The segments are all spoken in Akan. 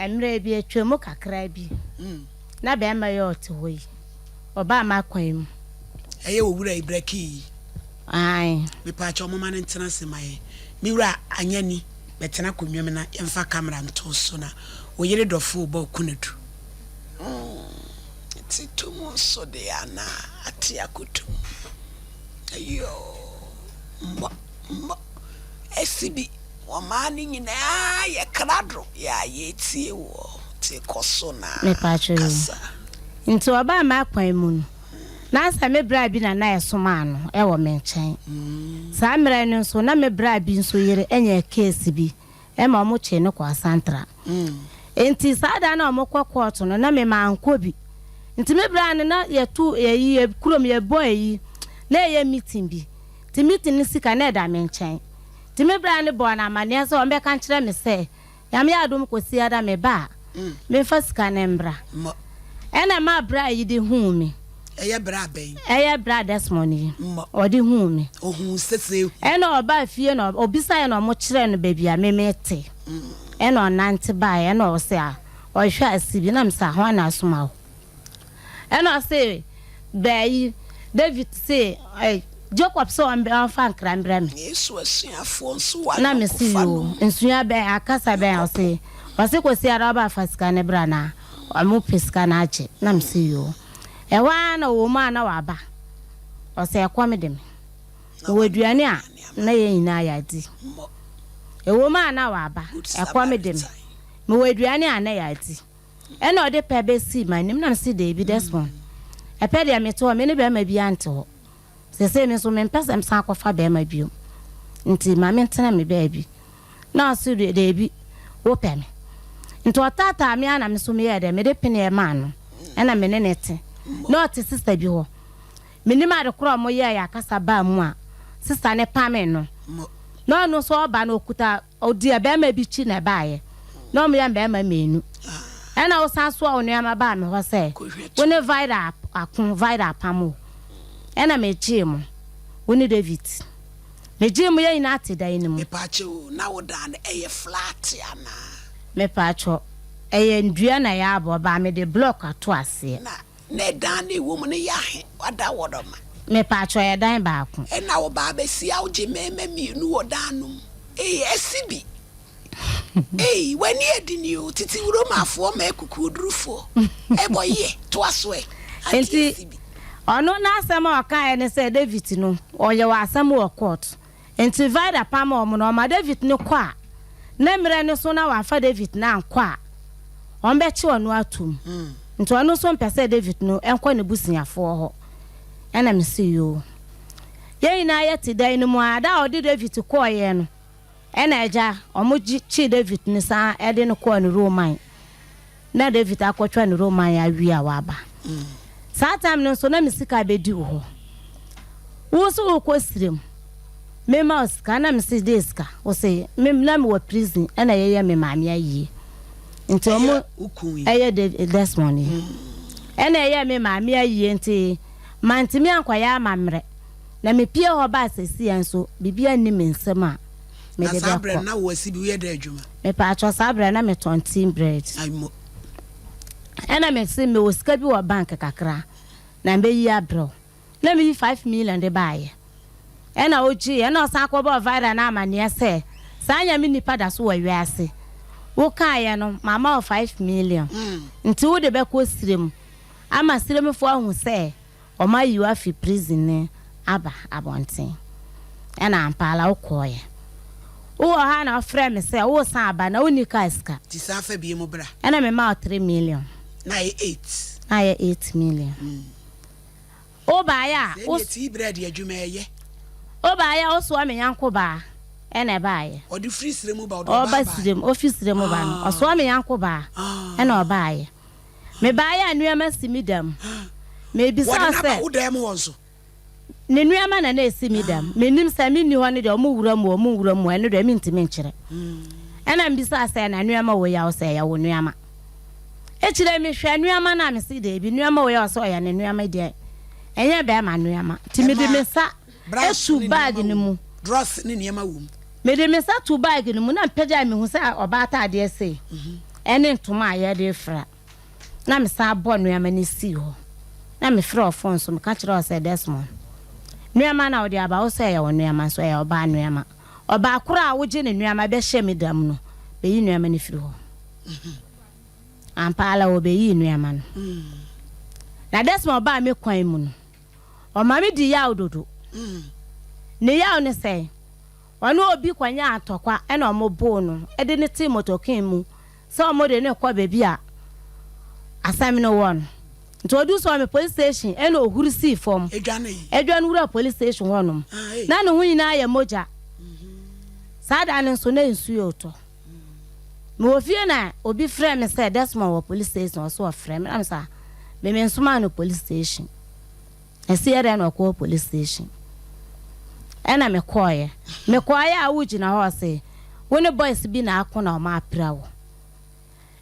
Mmerɛ bi atwa mu kakra bi, na barima yi a ɔte hɔ yi, ɔbaa m'akwan mu. Ɛyɛ owura yi brɛ kii yi. Ae. Mepaakyɛw momma no ntena ase ma yɛn. Me wura Anyani, bɛtena akonnwa mu na yɛmfa camera nto so na wo yere dɔfo rebɔ wo konadu. Mm, te to mu nso de anaa ate akoto mu. Ayoo, mmɔ, mmɔ, asi bi. Wɔmaa no nyinaa yɛ krado yɛ a yɛretie woɔ nti kɔ so na Mepatwo yoo. kasa. Nti ɔbaa m'akwan mu no, na sɛ me bra bi na na ɛsomaa no wɔ me nkyɛn. Saa mmerɛ no nso na me bra bi nso yere anya case bi ma wɔn kyee no kɔɔ Asantra. Nti saa da no a wɔn kɔ court no na me mankɔ bi. Nti me bra no na yɛto ɛyi yɛ kurom yɛbɔ ɛyi na ɛyɛ meeting bi. Nti meeting no sika na ɛda me nkyɛn. Nti me bra no bɔɔ no amaneɛ sɛ ɔmbɛka nkyerɛ me sɛ Nyame adom Kwasiada me ba a, memfa sika no mbra. Ɛna maa bra yi de huu me. Ɛyɛ bra bɛn? Ɛyɛ bra Desmond yi. Ɔde huu me. Ohuu sese hu. Ɛna ɔbaa fie na ɔbisaeɛ na ɔmo kyerɛɛ no baabi a me me te. Ɛna ɔnante baeɛ ɛna ɔse a ɔhwɛ ase bi na me se a hwan na asoma wo? Ɛna ɔse bɛyi David se ɛ Jacob sɛ ɔmfa nkra mbrɛ me. Yesu asuafoɔ nso wɔ Na mese ayɔnkofa no yoo, mu. nsua bɛn, akasa bɛn a ɔse ɔse Kwasiada ɔba fa sika no bra na ɔmo pɛ sika no agye. Na mese yoo. Ɛhɔ ara na ɔwɔ mu a na waba. Ɔse ɛkɔm de me. Mewɔ aduane a na yɛn nyinaa yɛadi. Ɛwɔ mu a na waba. Ɛkɔm de me. Mewɔ aduane a na yɛadi. Ɛna ɔde pɛ bɛsii m'anim na mese daabi Desmond, ɛpɛ deɛ mete hɔ me ne bɛrima biara nte hɔ. Seesei me nso mempɛ sɛ mesan akɔfa bɛrima bio nti ma mentena me baabi. Na ɔse daabi wopɛ me. Nti ɔtaataa me ara na me nso meyɛɛ dɛ mede peneɛ maa no ɛna me ne no te. Na ɔte sista bi hɔ. Mennim ade korɔ a wɔyɛeɛ akasa baa mu a sista no pamee no. Na ɔno nso ɔba no ɔkuta Ɔdi barima bi kyi na ɛbaeɛ. Na wɔyɛ mmarima mienu. Ɛna wosan soa wo nnoɔma baa me hɔ sɛ wo ne Vida ako, Vida apam wo. Ɛna megyee mo, wo ne David. Megyee mo, yɛn nyinaa te dan no mu. Mepaakyɛw o, na wo dan no ɛyɛ flat anaa? Mepaakyɛw, ɛyɛ ndua na yɛabɔ, but mede block ato aseɛ. Na Na ɛdan no ɛwɔ mu no yɛ ahe? Wada wɔ dɔ ma. Mepaakyɛw ɛyɛ dan baako. Ɛna ɔbaa bɛsia wogye mɛɛma mienu wɔ dan no mu ei ɛse bi ei w'ani ɛdini o tete Romafoɔ ma akukuodurufoɔ ɛbɔ yɛ toa so ɛ auntie Nti ɛse bi. ɔno n'asɛm a ɔkaeɛ ne sɛ David no ɔyɛ wɔ asɛm wɔ court Enti Vida pam wɔn, na ɔma David no kɔ a, ne mmerɛ no so na wamfa David no ankɔ a, wɔbɛkye ɔno atom. Nti ɔno nso mpɛ sɛ David no nkɔ ne busuafoɔ hɔ. Ɛna mese, Yoo. Yɛn nyinaa yɛte dan no mu ara, da a ɔde David kɔeɛ no, ɛna agya, wɔkyee David no san de no kɔɔ ne Roman. Na David akɔtwa ne roman awie a waba. Saa time no nso na me sika abɛdi wo hɔ. Wo nso wokɔ srem. Mema wo sika na mese dee sika? Wo se me na mewɔ prison ɛna yɛyɛ me maame ayie. Nti ɔmo ɛyɛ Desmond yi. Ɛna ɛyɛ me maame ayie nti mantumi ankɔyɛ amammerɛ. Na mepie hɔ baa sesia nso biribiara nni me nsam a. Na mede saa berɛ bɛkɔ. no na wo asi bi woyɛ dɛn adwuma? Mepaakyɛw saa berɛ no na metɔn tea bread. Aimo. Ɛna mese mewɔ sika bi wɔ bank kakra na mɛyi abrɛ wo. Na meyi 5 million de baeɛ. Ɛna ogyeeɛ ɛna ɔsan kɔbɔɔ Vida no amaneɛ sɛ saa Nyame nipa da so wɔ wiase. Wokaeɛ no mama wo 5 million nti wode bɛkɔ sirem ama siremfoɔ ahu sɛ Wɔayi wo afi prison no aba abɔnten. Ɛna ampa ara wokɔeɛ. Wowɔ hɔ a na wofrɛ me sɛ woresan aba na wonni kaa sika. Nti san fa biom bra. Ɛna memaa wo 3 million. Na ayɛ eight. Na ayɛ 8 million. Wobaeɛ a. Sɛ ɛdeɛ tea bread adwuma ɛyɛ. Wobaeɛ a wosoa me yanko baa ɛna ɛbaeɛ. Ɔde firi serɛ mu ba ɔde ɔbaa Ɔba baeɛ. serɛ mu, ɔfiri serɛ mu ba no, ɔsoa me yanko baa ɛna ɔbaeɛ. Mebaeɛ a nneɛma si me dam. Mebisa Wɔde wo no aba sɛ. wo dan mu hɔ nso? Ne nneɛma na na ɛsi me dam. Mennim sɛ menni hɔ no deɛ wɔn wura mu o, wɔn nwura mu o, ɛno deɛ mentumi nkyerɛ. Ɛna mebisaa sɛ, na nneɛma wei a wo sɛ ɛyɛ wo nneɛma? Akyire yi mehwɛɛ nneɛma no a mese daabi, nneɛma wei a ɔsɛ ɔyɛ ne nneɛma deɛ ɛnyɛ bɛrima nneɛma. Nti mede me Ɛmaa nsa brush tu ne bag nneɛma no wom. mu. Drawers ne nneɛma wom. Mede me nsa too bag no mu na mepagyae mehu sɛ ɔbaa ataadeɛ sei. Ɛne ntoma a yɛde refira. Na mesan bɔ nneɛma no sii hɔ. Na mefrɛɛ wo fon so, meka kyerɛɛ wo sɛ, Desmond, nneɛma no a wode aba, wo sɛ ɛyɛ wo nneɛma, nso ɛyɛ ɔbaa nneɛma. Ɔbaa koro a wogye ne nneɛma bɛhyɛ me da mu no, bɛyi nneɛma no firi hɔ. Ampa ara wɔbɛyii nneɛma no. Na Desmond baa me kwan mu no, ɔma me di yaw dodo. Ne yaw ne sɛ, ɔne obi kɔnyaa ntɔkwa na wɔboo no de no tee motokin mu sɛ wɔde no rekɔ baabi a asɛm no wɔ no. Nti ɔduu Sɔme police station ɛna ɔhuri sii fam dwane wuraa police station hɔnom. Na ne ho nyinaa yɛ mogya. Saa da no nso na nsuo retɔ. Mewɔ fie na obi frɛɛ me sɛ Desmond wɔ police station, ɔse ɔfrɛ me na me sɛ ah, me mensomaa no police station. Ɛse yɛ dɛn na ɔkɔɔ police station? Ɛna mekɔɔeɛ. Mekɔɔeɛ a wogyina hɔ ɔse wo ne boys bi na ako na ɔmo apira wo.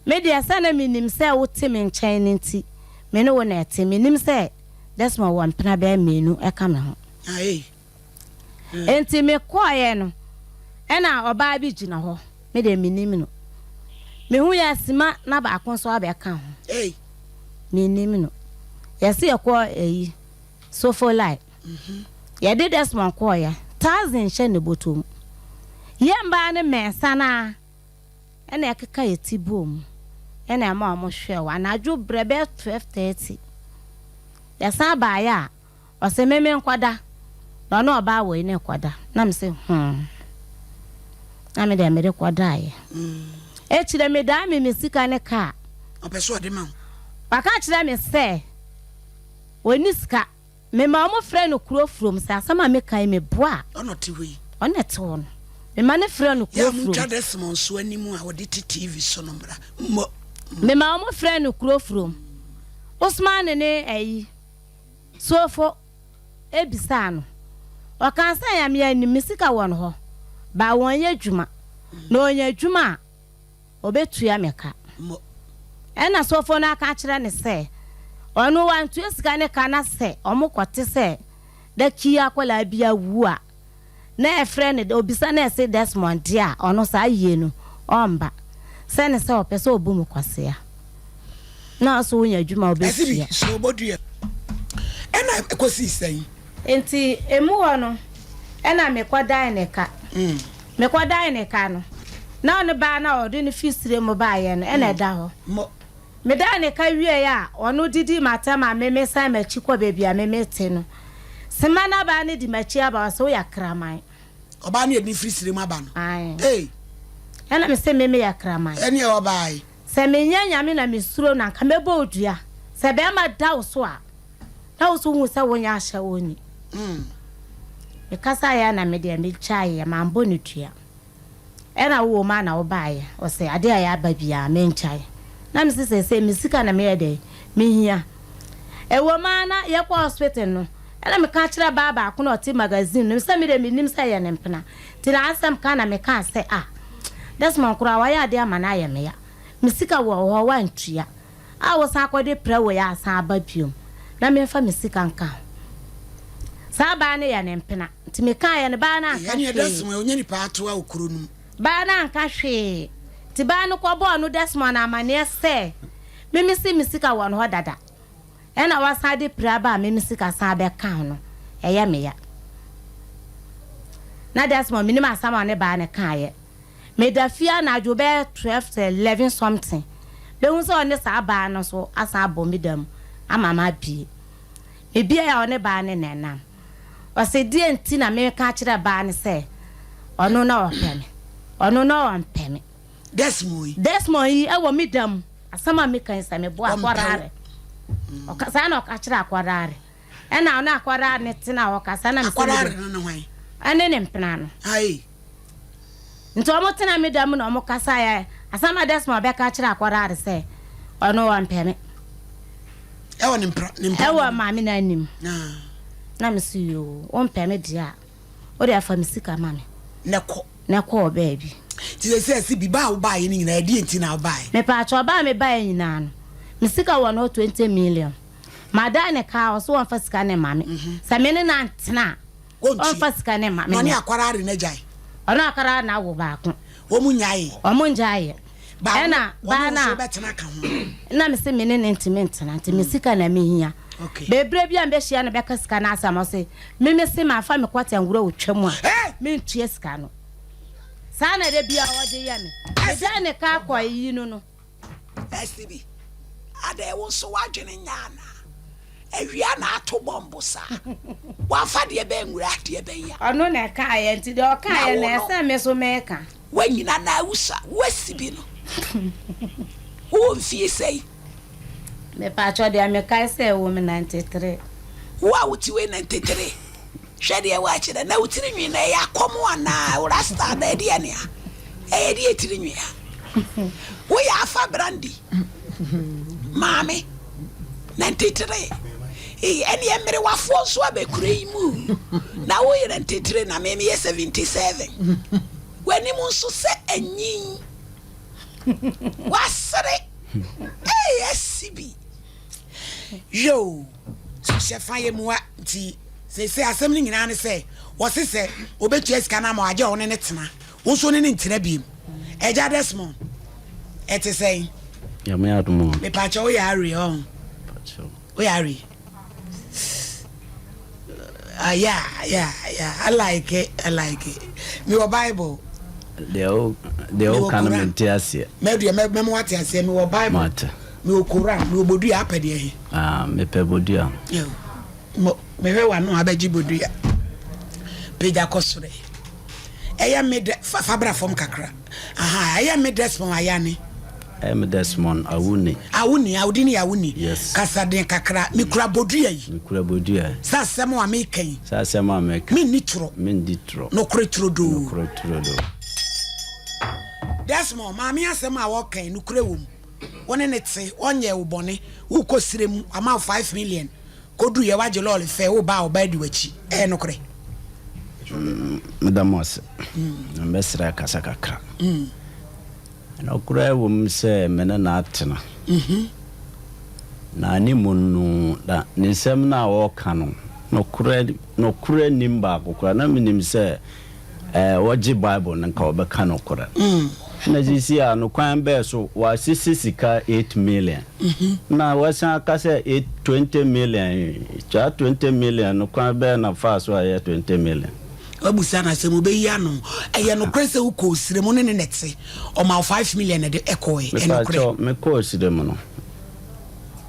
Me deɛ sɛ na menim sɛ wote me nkyɛn no nti me ne wo na ɛte. Mennim sɛ Desmond wɔ mpena bɛyɛ mmienu ɛka me ho. Enti mekɔeɛ no, ɛna ɔbaa bi gyina hɔ, me deɛ mennim no. Mehuiɛ a sima na baako nso abɛka ho, mennim no. Yɛse yɛkɔ ɛyi, Sofolai. Yɛde Desmond kɔeɛ, thousand hyɛ ne bɔtɔ mu. Yɛn mmaa no mmiɛnsa no ara ɛna ɛkeka yɛn ti bɔɔ mu, ɛna ɛma wɔn hwɛɛ wɔ anadwo berɛ bɛyɛ 12:30. Yɛsan baeɛ a, Ɔse me menkɔda na ɔne ɔbaa wei no rekɔda na mese hmm na me deɛ mede kɔdaeɛ. Akyire medaa me me sika ne kaa. Ɔpɛ sɛ ɔde ma wo. Waka kyerɛ me sɛ ɔnni sika. Mema wɔn frɛ no kuro furom sɛ asɛm a meka yi meboa a. Ɔna ɔte hɔ yi. Ɔna ɛte hɔ no. Mema no frɛ no kuro Yɛ a furom. montwa Desmond so anim a ɔde te TV so no mmra. Mmɔ. Mema wɔn frɛ no kuro furom. Usman ne ayi. Suofo bisaa no. Ɔkaa sɛ, Nyame anim, me sika wɔ no hɔ, but wɔnyɛ adwuma, na ɔnya adwuma a, ɔbɛtua me ka. Ɛnna suofo no aka akyerɛ no sɛ, ɔno wantua sika no ka na sɛ wɔkɔte sɛ Daki akwadaa bi awu a, na ɛfrɛ no dɛ obisa na ɛse Desmond deɛ a ɔno saa yie no ɔmba sɛ ne sɛ ɔpɛ sɛ ɔbu mu kwasea na ɔso wonya adwuma a Ɛse bi wobɛtua. so ɔbɔdua ɛna ɛkɔsii sɛn? Nti emu hɔ no ɛna mekɔ dan ne ka mekɔ dan ne ka no na ɔno baa no a ɔde no fi sire mu baayɛ no ɛna ɛda hɔ. Mmɔ. Medaa ne ka wieeɛ a, ɔno didii m'atɛm a me mesan m'akyi kɔ baabi a me mete no. Sema no abaa no di m'akyi aba, ɔse woyɛ kraman. Ɔbaa no yɛ de firi sire mu aba no. Ae. Ei. Ɛna mese me meyɛ kraman. Ɛneɛ ɔbaa yi. Sɛ menyɛ Nyame na mesuro no anka mɛbɔ wo dua. Sɛ bɛɛma da wo so a, na wo so wohu sɛ wonyɛ ahyɛwoni. Mekasaeɛ a na medeɛ megyaeɛ, mambɔ no dua. Ɛna wo wɔ mu a na wo baeɛ. Ɔse adeɛ a yɛaba biaa mengyae. Na mese seesei me sika na meyɛ dɛn mehia. Ɛwɔ mu ara na yɛkɔ hospital no ɛna meka kyerɛ baa baako na ɔte magazine no mu sɛ medeɛ mennim sɛ ɛyɛ ne mpena nti na asɛm ka na mekaa sɛ ah Desmond koraa wayɛ adeɛ ama no ayɛ me ya. Me sika wɔ wo hɔ woantua a wosan kɔde prɛ wei asan aba biom na memfa me sika nka ho. Saa baa no yɛ ne mpena. Nti mekaeɛ no, baa no anka Ɛneɛ hwee. Desmond ɔnyɛ nipa atoa wɔ kuro no mu. Baa no anka hwee. Nti baa no kɔbɔɔ no Desmond amaneɛ sɛ, me mese me sika wɔ no hɔ dada, ɛna wasan de pira aba a me me sika san bɛka ho no, ɛyɛ me ya. Na Desmond, menim asɛm a ɔne baa no kaeɛ. Meda fie anadwo bɛyɛ 12 to 11 something, bɛhu sɛ ɔne saa baa no nso asan abɔ me da mu ama mabue. Mebueɛ a ɔne baa no na ɛnam. Ɔse deɛn nti na meka kyerɛ baa no sɛ ɔno na ɔpɛ me, ɔno na ɔmpɛ me. Desmond yi. Desmond yi ɛwɔ me da mu, asɛm a meka yi sɛ meboa Ɔmpɛ wo. akɔdaare. Ɔka, saa na ɔka kyerɛ akɔdaare. Ɛna ɔne akɔdaare no tena hɔ kasa na mesɛ Akɔdaare mede. no ne hwan? Ɛne ne mpena no. Ae. Nti ɔmo tena me da mu na ɔmo kasaeɛ. Asɛm a Desmond bɛka kyerɛ akɔdaare sɛ ɔno ɔmpɛ me. Ɛwɔ ne mpra ne mpra. Ɛwɔ maame no anim. Ah. Na me se yoo, wompɛ me deɛ a, wo deɛ fa me sika ma me. Na kɔ. Na kɔ wɔ baabi. Nti sɛ sɛ si bi ba a wobaeɛ no nyinaa ɛdeɛ nti na wobaeɛ? Mepaakyɛw, ba a mebaeɛ nyinaa no, me sika wɔ no hɔ 20 million. Madan ne kaa, ɔse ɔmfa sika no mma me. Sɛ me ne no antena a, ɔmfa sika no mma me. Na ɔne akwaraa de no agyae? Ɔne akwaraa no awo baako. Wɔn nnyaeɛ? Wɔn nnyaeɛ. Ɛna baa no a na mese me ne no ntumi ntena nti me sika na mehia. Bebrɛ bi a mebɛhyia no bɛka sika no asɛm ɔse me mese mafa me kɔte nwura otwa mu a mentua sika no. Saa na da biara ɔde yɛ me. Megyae ne ka kɔ yi no no. STB, Adɛn wo nso w'adwene nyɛ anaa? Awia na ato bɔmbo saa. Wamfa deɛ bɛn nwura deɛ bɛn a. Ɔno na ɛkaeɛ nti deɛ ɔkaeɛ no ɛsɛ me nso meka. Wanyina na awusa woasi bi no wowɔ mfie sɛn? Mepakyɛw deɛ mekae sɛ ɛwɔ mu 93. Wo a wote wei 93 hwɛ deɛ woakyerɛ na wo tiri nwi no ɛyɛ akɔm anaa wo rasta anaa ɛdeɛ nea ɛyɛ deɛ tiri nwi a woyɛ afa brandy maame 93 ee ɛneɛ mmerewafoɔ nso abɛkura yi mu na woyɛ 93 na me meyɛ 77 W'anim nso sɛ anyin. W'asere ei asi bi. Yoo, hyɛ fa yɛ mua nti seesei asɛm no nyinaa ne sɛ wɔse sɛ obetua sika no ama wo agye a wo ne no tena, wo nso wo ne no ntena biem. Agya Desmond, ɛte sɛn? Nyame adom o. Mepakyɛ woyɛ arie ɔho? Woyɛ arie? Ah, yeah, yeah, yeah. I like it. I like it. Me wɔ Bible. Deɛ o deɛ o ka no me nte aseɛ. Mɛ deɛ mɛ mɛ mo ate aseɛ. Me wɔ Bible. Mate. Me wɔ Koran. Me wɔ bodua apɛ deɛ he. Ah, me pɛ bodua. Yo. Mo me hwɛ wano abɛgye bodua. Pagya kɔ soro. Ɛyɛ me dɛ fa fa bra fam kakra. Aha, ɛyɛ me Desmond Ayane. Ɛyɛ me Desmond Awuni. Awuni, a wo din yɛ Awuni. Yes. Kasa den kakra. Mekura bodua yi. Mekura bodua yi. Sɛ asɛm a meka yi. Sɛ asɛm a meka. Menni torɔ. Menni torɔ. Nokorɛ turodoo. Nokorɛ turodoo. Desmond, maame asɛm a ɔreka yi, nokorɛ wɔ mu. Wo ne no te, ɔnyɛɛ wo bɔne. Wokɔ serɛ mu, wama wo 5 million. Koduiɛ wagye lɔɔre fɛ wo ba a ɔba adi w'akyi ɛyɛ nokorɛ? Meda mo ase. Na mɛsrɛ akasa kakra. Nokorɛ wɔ mu sɛ me ne no atena. Na ne mu no, na ne nsɛm no a ɔreka no, nokorɛ nokorɛ nnim baako koraa. Na menim sɛ ɛɛ ɔgye Bible no nka ɔbɛka nokorɛ. Na seesei a no kwan bɛɛ so wɔasese sika 8 million na wɔasan aka sɛ 8 20 million. Saa 20 million no kwan bɛɛ na faa so a ɛyɛ 20 million? Wabusa no asɛm ɔbɛyi ano. Ɛyɛ nokorɛ sɛ wokɔɔ serɛ mu ne ne nɛte ɔma wo 5 million na ɛde ɛkɔɛ? Ɛnokorɛ? Mepakyɛw, mekɔɔ serɛ mu no,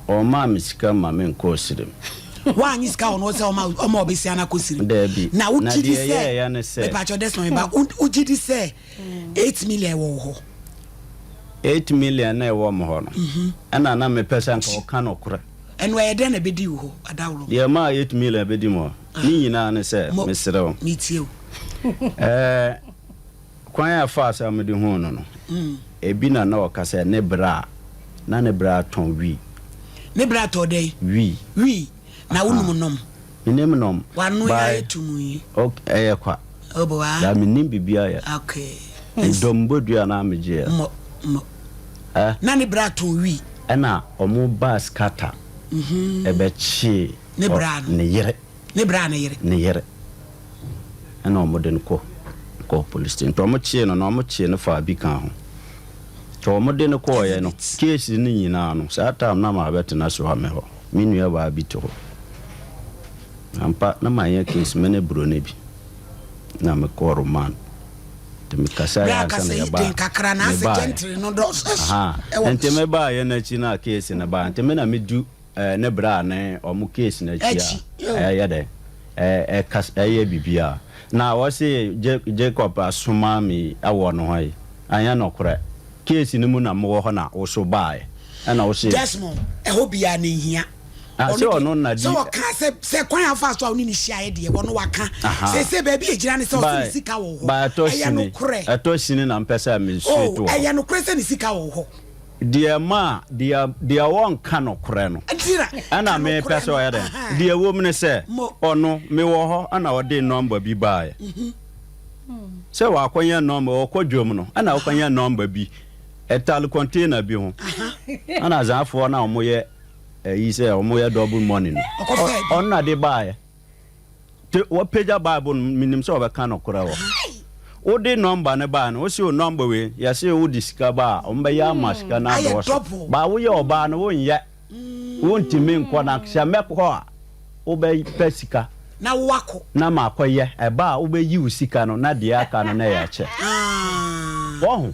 ɔmaa me sika ma menkɔɔ serɛ mu. Woanye sika wɔ no sɛ ɔma ɔma ɔbɛsia no akɔ serɛ mu? Daabi. Na Na wogye di deɛ sɛ ɛyɛɛya ne sɛ. Mepakyɛw Desmond meba, wogye di sɛ 8 million wɔ wo hɔ? 8 million na ɛwɔ me hɔ no, ɛna na mepɛ sɛ anka ɔka nokorɛ. Ɛno ɛyɛ dɛn na ɛbɛdi wo hɔ adaworo? Deɛ ɛmaa 8 million bɛdi me hɔ ne nyinaa ne sɛ, Mo, mesrɛ wo. metie wo. Ɛɛ, kwan a ɛfaa so a mede huu no no, ebi na na ɔka sɛ ne bra a, na ne bra tɔn wii. Ne bra tɔn dɛn? Wii. Wii. Na wonom nom? Menim nom. W'ano yi ayɛ tumm yi. Ok, ɛyɛ kwa. Oh boa. Daa mennim biribiara yɛ. Okay. Medɔ mbɔdua na megyeɛ. Mmɔ, mmɔ. Eh? Na ne bra tɔn wii. Ɛna ɔmo baa scatter ɛbɛkyee Ne bra no. ne yere. Ne bra ne yere. Ne yere. Ɛna ɔmo de no kɔ kɔɔ police station. Nti ɔmo kyee no na ɔmo kyee no faa bi kaa ho. Nti ɔmo de no kɔɔeɛ no, case no nyinaa no, saa time na maabɛtena Suame hɔ. Me nua baa bi te hɔ. Ampa na manyɛ case, me ne broni bi na mekɔɔ remand. Nti mekasaeɛ Bra ansa na kasa yi yɛbaa den kakra na asɛ mebaeɛ. gentry no dɔ Ahaa, ɛwɔ nti mebaeɛ no akyi na case no baeɛ. Nti me na medu eh, ne bra ne ɔmo case no akyi akyi. a ɛyɛ dɛ ɛka ɛyɛ biribiara. Na wɔse Jacob asoma me wɔ no hɔ yi, anyɛ nokorɛ. Case no mu na mowɔ hɔ na wo so baeɛ. Ɛna wo se. Desmond, ɛhɔ biara no nhia. Ah, Ɔno sɛ deɛ, ɔno na di. sɛ ɔka sɛ sɛ kwan a ɔfaa so a ɔne ne hyiaeɛ deɛ, ɔno waka. Aha. Seesei baabi a ɛgyina ne sɛ ɔse ne By, sika wɔ hɔ. by ɛtɔ Ɛyɛ sini, nokorɛ? ɛtɔ sini na mpɛ sɛ me Oh, straight wɔ hɔ. ɛyɛ nokorɛ sɛ ne sika wɔ hɔ? Deɛ ma deɛ deɛ wɔnka nokorɛ no Nti na, ɛna ka mepɛ nokorɛ sɛ no. ɔyɛ dɛn? Aha. Deɛ ɛwɔ mu ne sɛ Mo. ɔno mewɔ hɔ ɛna ɔde nɔmba bi baeɛ sɛ wakɔnya nɔmba ɔkɔ dwam no ɛna ɔkɔnya nɔmba bi ɛtale container bi ho ɛna azaafoɔ no a wɔyɛ ɛyi sɛ wɔyɛ double money no Ɔkɔfaa bi. ɔno na de baeɛ te wɔpagya Bible no menim sɛ ɔbɛka nokorɛ wɔ. Wode nɔmba no bae no, wose wo nɔmba wei, yɛse wode sika ba a, wɔbɛyɛ ama sika no Ayɛ adɔɔso. double. But woyɛ ɔbaa no, wonyɛ. Wontumi nkɔ na sɛ mɛkɔ a, wobɛpɛ sika. Na woakɔ. Na makɔyɛ. Ɛba a, wobɛyi wo sika no na deɛ aka no na yɛakyɛ. Woahu?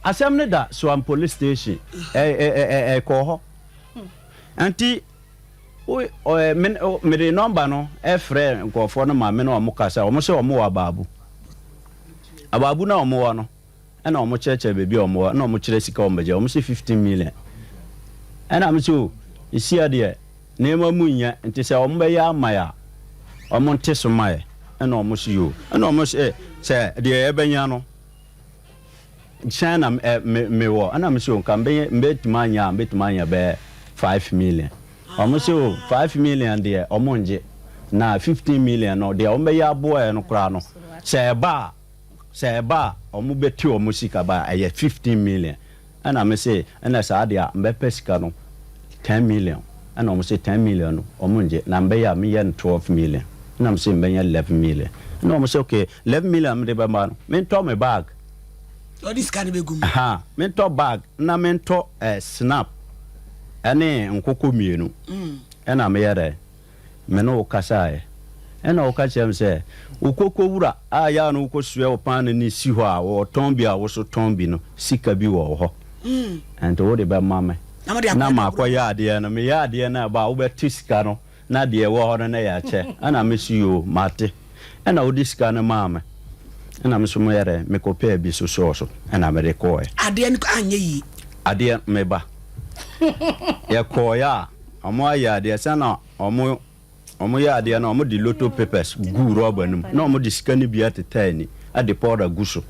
Asɛm no da Suam Police Station. Ɛ, ɛ, ɛ, ɛ, ɛkɔɔ hɔ. Nti, Wo ɔɛ me mede nɔmba no frɛɛ nkurɔfoɔ no ma me ne wɔn kasa. Wɔn sɛ wɔn wɔ Abaabu. Abaabu no a wɔn wɔ no, ɛna wɔn kyerɛkyerɛ baabi a wɔn wɔ, ɛna wɔn kyerɛ sika wɔn bɛgye. Wɔn sɛ 15 million. Ɛna me sɛ o, esia deɛ nneɛma mu nyɛ, nti sɛ wɔn bɛyɛ ama yɛ a, wɔn nte so ma yɛ. Ɛna wɔn sɛ yoo. Ɛna wɔn sɛ sɛ deɛ yɛbɛnya no, Sɛn na me me wɔ? Ɛna me se o nka mbɛyɛ mbɛtumi anya a mbɛtumi anya bɛyɛ 5 million. Ɔmo se o 5 million deɛ ɔmo ngye na 15 million no deɛ ɔmo bɛyɛ aboa yɛ no koraa no sɛ ɛba a sɛ ɛba a ɔmo bɛte ɔmo sika ba a ɛyɛ 15 million. Ɛna me se ɛna saa deɛ a mbɛpɛ sika no 10 million. Ɛna ɔmo se 10 million no ɔmo ngye na mbɛyɛ a meyɛ no 12 million. Ɛna me se mbɛnya 11 million. Ɛna ɔmo se okay 11 million a mede bɛma no mentɔ me bag. Ɔde sika no bɛgu mu. Ahaa, mentɔ bag na mentɔ eh, snap ɛne nkokɔ mmienu. Ɛna meyɛ dɛn? Me ne wo kasaeɛ. Ɛna woka kyerɛɛ me sɛ, wo koko wura a yɛ a na wokɔsoɛ wo paano no si hɔ a wɔtɔn bi a wo so tɔn bi no, sika bi wɔ wo hɔ. Ɛnti wode bɛma me na makɔyɛ adeɛ no. Meyɛ adeɛ no a ɛba a, wobɛte sika no Na deɛ ɛwɔ hɔ no na yɛakyɛ. Ɛna me se yoo, mate. Ɛna wode sika no maa me. Ɛna me nso meyɛ dɛn, mekɔpɛɛ bi sosɔɔ so, ɛna mede kɔɔɛ. Adeɛ no anyɛ yie. Adeɛ, me ba. Yɛkɔɔeɛ a, wɔayɛ adeɛ, sɛnea wɔn, wɔyɛ adeɛ no, wɔde lotto papers guu rɔba no mu, na wɔde sika no bi atetɛ ani, de powder gu so.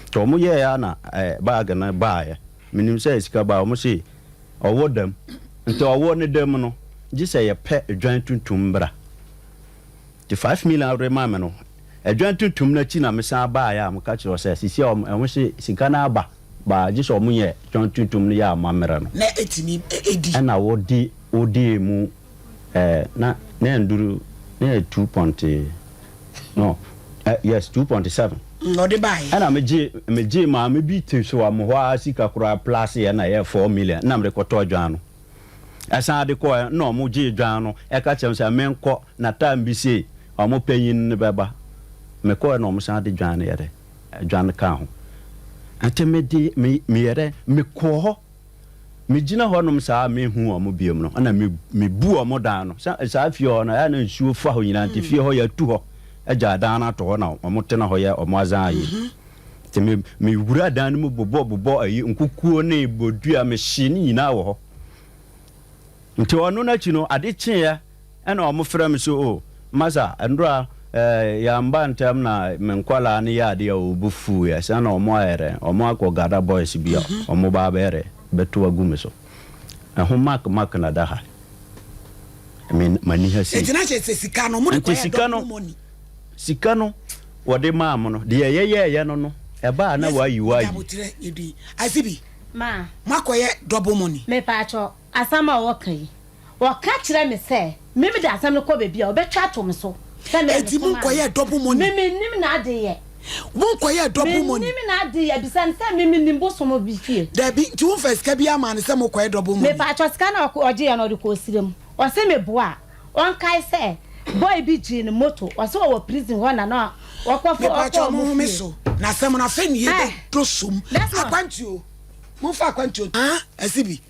Nti wɔyɛeɛ ara na ɛɛ, bag no baeɛ. Menim sɛ sika baeɛ, wɔse Ɔwɔ dam. Nti ɔwɔ ne dam no, gye sɛ yɛpɛ dwan tuntum bra. Nti 5 million a wode maa me no, ɛdwan tuntum no akyi na mesan baeɛ a meka kyerɛɛ wo sɛ seesei a wɔn se sika no aba, but gye sɛ wɔyɛ dwan tuntum no yɛ amammerɛ no. Na ɛtumi di. Ɛna wode wodii mu ɛɛ na na ɛnduru na ɛyɛ two point no ɛ yes 2.7. Ɔde baeɛ. Ɛna me gye me gyee maame bi te so a mo hɔ ara sika koraa plus yɛ na ɛyɛ 4 million na mede kɔtɔɔ dwan no. Ɛsan de kɔɛ na ɔmo gyee dwan no ɛka kyerɛ me sɛ menkɔ na time bi sei ɔmo panyin no bɛba. Me kɔɛ na ɔmo san de dwan no yɛ dɛ dwan no kaa ho. Nti me de me meyɛ dɛ me kɔɔ hɔ. Megyina hɔnom saa a menhu wɔn bio no, ɛnna me mebu wɔn dan no. Sɛ saa fie hɔ no, ɛyɛ a na nsuo fa hɔ nyinaa nti fie hɔ yɛatu hɔ agya dan no ato hɔ na wɔtena hɔ yɛ wɔn azan ayie. Nti me mewura dan no mu bobɔ bobɔ ayi nkukuo ne bodua mehyee ne nyinaa wɔ hɔ. Nti ɔno no akyi no ade kyeeɛ Ɛna ɔmo frɛ me sɛ oh masa ɛnora eh yɛamba ntɛm na me nkwadaa no yɛ adeɛ a obo fuuiɛ sɛ na ɔmo ayɛ dɛn ɔmo akɔ gada boys bi a ɔmo ba abɛyɛ dɛn bɛto agu me so ɛho mark mark na da ha me m'ani ha sei Nti na kyerɛ sɛ sika no ɔmo de nti kɔyɛ sika double no money. sika no wɔde maa mo no deɛ yɛyɛɛyɛ no no ɛbaa na Yes, wayi mede wayi. aboterɛ yɛdui. Asibi, Ma. moakɔyɛ double money. Mepaakyɛw, asɛm a wɔka yi, Ɔka kyerɛ me sɛ me mede asɛm no kɔ baabi a, ɔbɛtwa ato me so sɛ me na Enti mesomaa no. monkɔyɛɛ double money. Me mennim n'adeyɛ. Monkɔyɛɛ double money. Mennim n'adeyɛ. Bisa no sɛ me menim bosom bi fie. Dabi, nti womfaa sika biara maa no sɛ mokɔyɛ double money. Mepaakyɛw, sika no a ɔgyeeɛ no ɔde kɔɔ serɛ mu. Ɔse meboa a, ɔnkae sɛ boy bi gyee no moto, ɔse ɔwɔ prison hɔ na na ɔkɔfo ɔkɔɔ Mepaakyɛw ɔmo monhome fie. so, na asɛm no afei ne Ɛh, yɛbɛdɔ som. Desmond. Akwantuo, momfa akwantuo. Ah, Asibi.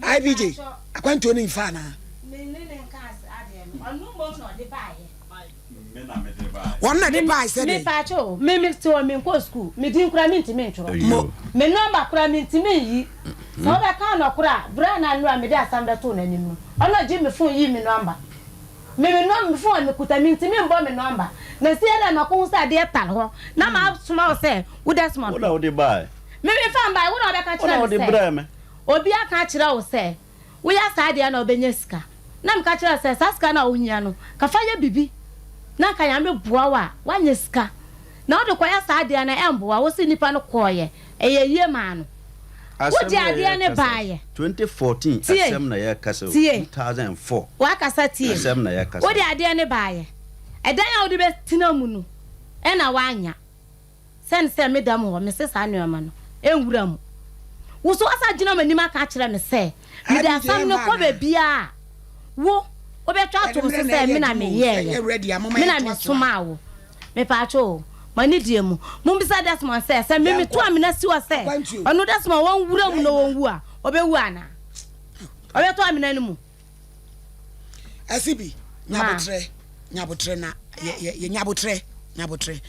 IBJ, akwantuo no nfa anaa? Wɔn na de bae sɛ dɛn? Mepaakyɛ o, me me te hɔ me nkɔ school, me din koraa me ntumi ntwerɛ, Mo. Me nɔmba koraa me ntumi nyi. Sɛ wobɛka nɔkorɛ a, berɛ a na nnora mede asɛm bɛtoo n'anim no, ɔno ɔgye me phone yii me nɔmba. Me me nɔm me phone a mekuta me ntumi mbɔ me nɔmba. Na sie dɛ makɔhu sɛ adeɛ tare hɔ na masoma wo sɛ wo Desmond. Wo na wode bae. Me memfa mbae, wo na wobɛka Wo na kyerɛ me wode sɛ brɛɛ me. obi aka akyerɛ wo sɛ woyɛ saa adeɛ no a wobɛnya sika. Na meka kyerɛɛ wo sɛ saa sika no a wohia no, ka fa yɛ biribi na anka Nyame boa wo a woanya sika. Na wode kɔyɛ saa adeɛ no a ɛmboa wo. Wose nipa no kɔeɛ, ɛyɛ yie maa no. Asɛm Wode na adeɛ no yɛrekasa yi, baeɛ. 2014 Tie, asɛm na yɛrekasa o, tie, 2004 wakasa tie. asɛm na yɛrekasa Wode yi. adeɛ no baeɛ. Ɛdan a wode bɛtena mu no. Ɛna woannya. Sɛne sɛ meda mu hɔ, mese saa nnoɔma no nwura mu. Wo so woasa gyina m'anim aka akyerɛ me sɛ mede asɛm no kɔ baabiara a, wo wobɛtwa ato me so sɛ me na meyɛeɛ, me na mesomaa wo. Mepaakyɛw o, mo anidie mu, mommisa Desmond sɛ, sɛ me meto amena si hɔ sɛ ɔno Desmond wɔnwura mu na ɔnwu a, ɔbɛwu anaa? Ɔbɛtɔ amena no mu? Asibi, nyabotrɛ, nyabotrɛ na yɛ yɛ nyabotrɛ, nyabotrɛ.